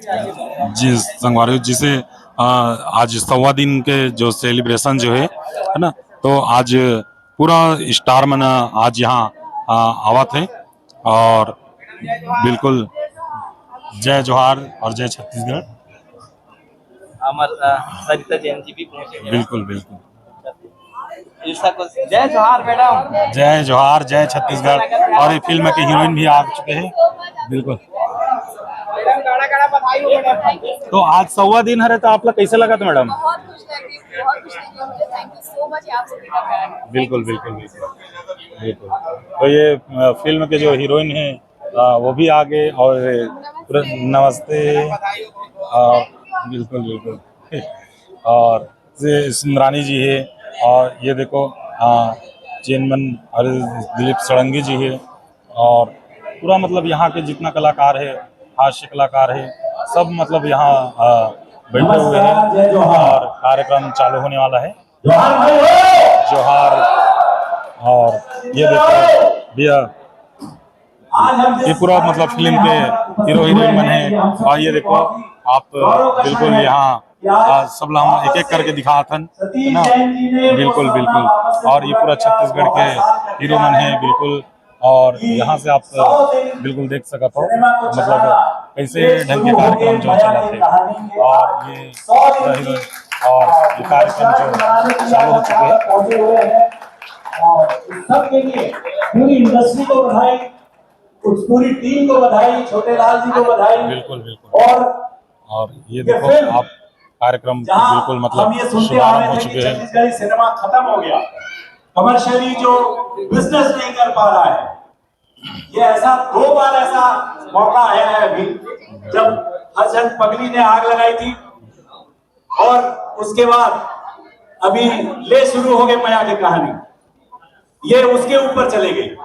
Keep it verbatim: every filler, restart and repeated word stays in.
जी संगवारी, जिसे आ, आज सवा दिन के जो सेलिब्रेशन जो है है ना, तो आज पूरा स्टार मन आज यहाँ आ, आवत है। और बिल्कुल जय जोहार और जय छत्तीसगढ़। हमार सरिता जैन जी भी पहुंचे हैं। बिल्कुल बिल्कुल। ईर्षा को जय जोहार मैडम। जय जोहार, जय छत्तीसगढ़। और ये फिल्म के हीरोइन भी आ चुके हैं। बिल्कुल। तो आज सवा दिन हरे, तो आप लोग कैसे लगा था मैडम? बहुत खुश लगी, बहुत खुश लगी मुझे। Thank you so much, आप सभी का प्यार। बिल्कुल बिल्कुल बिल्कुल बिल्कुल। तो ये अ, फिल्म के जो हीरोइन है, अ, वो भी आ गए और पूरे नमस्ते। और बिल्कुल बिल्कुल। और ये इंद्रानी जी है, और ये देखो, अ, चेनमन और दिलीप षडंगी जी है, और पूरा मतलब यहाँ के जितना कलाकार है, हास्य कलाकार है, सब मतलब यहाँ अ, बैठे हुए हैं। और कार्यक्रम चालू होने वाला है। जोहार भाई हो। जोहार। और ये देखो भैया, आज हम ये पूरा मतलब फिल्म के हीरो हीरोइन मन है। और ये देखो आप बिल्कुल यहाँ, आ, सब ला हम एक एक करके दिखात हन, है ना? बिल्कुल बिल्कुल। और ये पूरा छत्तीसगढ़ के हीरो मन है बिल्कुल। और यहाँ से आप बिल्कुल देख सकत हो मतलब कैसे ढंग के कार्यक्रम जो चलत है। और ये पूरा हीरो, और ये कार्यक्रम जो चालू हो चुके हैं। और सबके लिए पूरी इंडस्ट्री को बधाई, उस पूरी टीम को बधाई, छोटे लाल जी को बधाई। बिल्कुल बिल्कुल। और और ये देखो आप कार्यक्रम बिल्कुल मतलब शुभारंभ हो चुके हैं। छत्तीसगढ़ी सिनेमा खत्म हो गया, कमर्शियली जो बिजनेस नहीं कर पा रहा है, ये ऐसा दो बार ऐसा मौका आया है अभी, जब हरिचंद पगली ने आग लगाई थी और उसके बाद अभी ले शुरू हो गए मया की कहानी, ये उसके ऊपर चले गए।